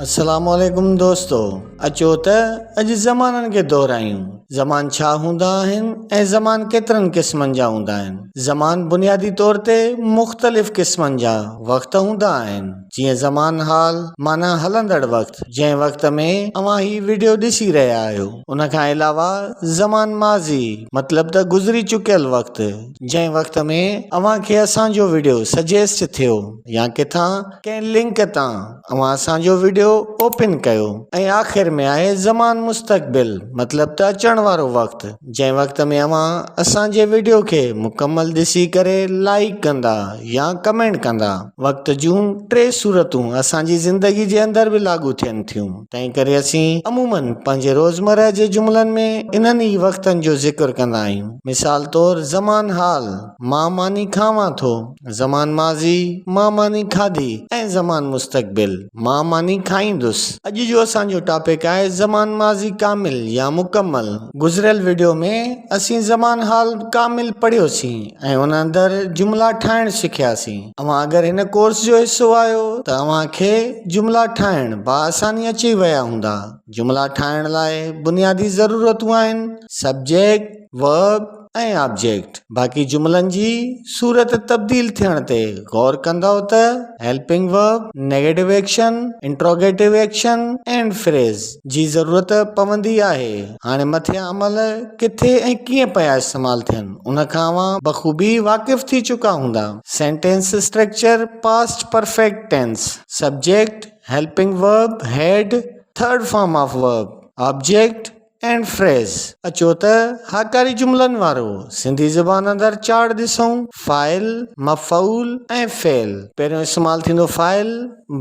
السلام عليڪم دوستو اچو ته اڄ زمانن کي دهرايون. زمان ڇا هوندا آهن ۽ زمان ڪيترن قسمن جا هوندا آهن. زمان بنيادي طور تي مختلف قسمن جا وقت هوندا آهن جيئن زمان حال معنيٰ هلندڙ وقت جنهن وقت ۾ اوهان هي وڊيو ڏسي رهيا آهيو ان کان علاوه زمان ماضي مطلب ته گذري چڪيل وقت جنهن وقت ۾ اوهان کي اسان جو وڊيو سجيسٽ ٿيو يا ڪٿان ڪنهن لنڪ تان اوهان اسان جو وڊيو اوپن ڪيو ۽ آخر ۾ آهي زمان مستقبل مطلب ته اچڻ وارو وقت جنهن وقت ۾ اوهان اسان جي وڊيو کي مڪمل ڏسي ڪري لائيڪ ڪندا يا ڪمينٽ ڪندا. وقت جون ٽي صورتون اسان جي زندگي جي اندر به لاڳو ٿين ٿيون تنهن ڪري اسين عموماً پنهنجي روزمره جي جملن ۾ انهن ئي وقتن جو ذڪر ڪندا آهيون مثال طور زمان حال مان ماني کاوان ٿو. زمان ماضي، مان ماني کاڌي ۽ زمان مستقبل، مان ماني کائيندس. اڄ جو اسان جو ٽاپڪ آهي زمان ماضي ڪامل يا مڪمل. گذريل وڊيو ۾ اسين زمان حال ڪامل پڙهيوسين ۽ ان اندر جملا ٺاهڻ سکياسين. اوهان اگر هن ڪورس جو حصو آهيو ته اوهان کي جملا ٺاهڻ باآساني اچي ويا هوندا. جملا ٺاهڻ لاء بنيادي ضرورتون آهن سبجيڪٽ، ورب ۽ آبجيڪٽ. باقي جملن جي صورت تبديل ٿيڻ تي غور ڪندؤ ته helping verb, negative action, interrogative action and phrase جي ضرورت پوندي آهي. هاڻي مٿيان عمل ڪٿي ۽ ڪيئن پيا استعمال ٿين ان کان اوهان بخوبي واقف ٿي چڪا هوندا. Sentence structure past perfect tense, subject, helping verb, had, third form of verb, object, and phrase. اچو ته هاڪاري جملن وارو سنڌي زبان اندر چارٽ ڏسون. فاعل، مفعول ۽ فعل. پهريون استعمال ٿيندو فاعل،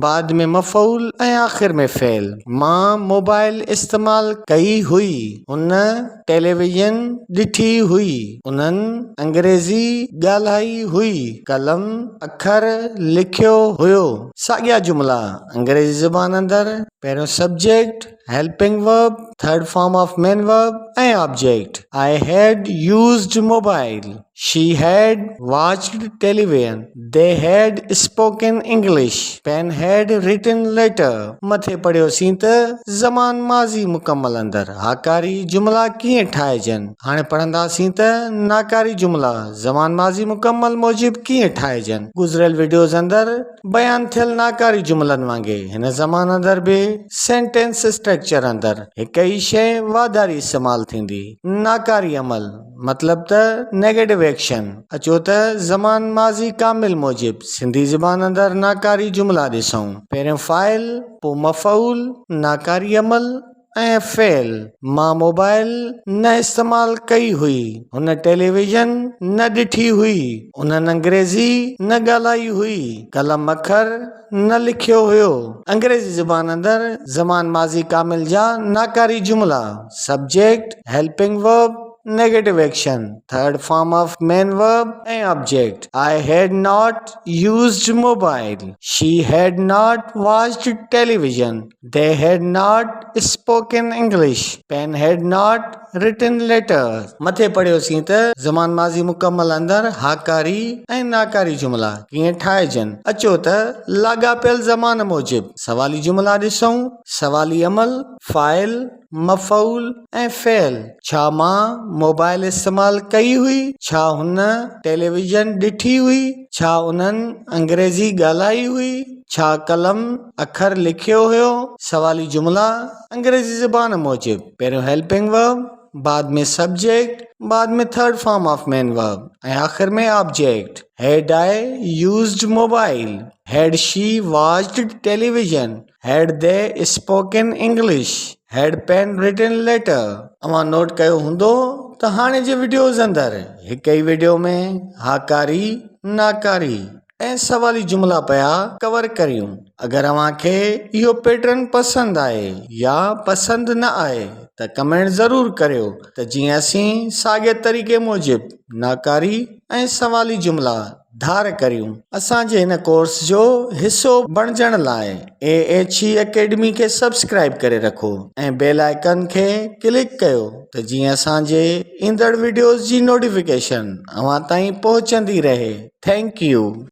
بعد ۾ مفعول ۽ آخر ۾ فعل. مان موبائل استعمال ڪئي هئي. هن ٽيليويزن ڏٺي هئي. انهن انگريزي ڳالهائي هئي. قلم اکر لکيو هيو. ساڳيا جملا انگريزي زبان اندر پهريون subject, helping verb, third form of main verb ۽ object, I had used mobile, she had watched television, they had spoken English, pen had written letter. مٿي پڙهيوسين ته زمان ماضي مڪمل اندر هاڪاري جملا ڪيئن ٺاهجن. هاڻي پڙهنداسين ته ناڪاري جملا زمان ماضي مڪمل موجب ڪيئن ٺاهجن. گذريل وڊيوز اندر بيان ٿيل ناڪاري جملن وانگي هن زمان اندر به سينٽينس اسٽرڪچر اندر هڪ ئي شيء واڌاري استعمال ٿيندي، ناڪاري عمل، مطلب ته نيگيٽو ايڪشن. اچو ته زمان ماضي ڪامل موجب سنڌي زبان اندر ناڪاري جملا ڏسون. پهريون فاعل، پوء مفعول، ناڪاري عمل، ۽ فعل، مان موبائل نه استعمال ڪئي هئي، هن ٽيليويزن نه ڏٺي هئي، انهن انگريزي نه ڳالهائي هئي، قلم اکر نه لکيو هيو. انگريزي زبان اندر زمان ماضي ڪامل جا ناڪاري جملا، subject, helping verb, negative action, third form of main verb ۽ object, I had not used mobile, she had not watched television, They had not spoken English. Pen had not written letter. مٿي پڙهيوسين ته زمان ماضي مڪمل اندر هاڪاري ۽ ناڪاري جملا ڪيئن ٺاهجن. اچو ته لاڳاپيل زمان موجب سوالي جملا ڏسون. سوالي عمل، فاعل، مفعول ۽ فعل. ڇا مان موبائل استعمال ڪئي هئي؟ ڇا هن ٽيليويزن ڏٺي هئي؟ ڇا انهن انگريزي ڳالهائي هئي؟ ڇا قلم اکر لکيو هيو؟ سوالي جملا انگريزي زبان موجب پهريون هيلپنگ ورب، بعد ۾ سبجيڪٽ، بعد ۾ third form of main verb ۽ آخر ۾ object. Had I used mobile? Had she watched television? Had they spoken English? Had pen written letter? اوهان نوٽ ڪيو هوندو ته هاڻي جي وڊيوز اندر هڪ ئي وڊيو ۾ هاڪاري، ناڪاري ۽ سوالي جملا پيا ڪور ڪريون. اگر اوهان کي اهو پيٽرن پسند آهي يا پسند نه آهي ته ڪمينٽ ضرور ڪريو ته جيئن اسين ساڳئي طريقي موجب ناڪاري ۽ سوالي جملا ڌار ڪريون. اسان جي هن ڪورس جو حصو بڻجڻ لاء اي ايڇ اي اڪيڊمي کي سبسڪرائيب ڪري رکو ۽ بيل آئيڪن کي ڪلڪ ڪيو ته جيئن اسان جي ايندڙ وڊيوز جي نوٽيفڪيشن اوهان تائين پهچندي رهي. Thank you.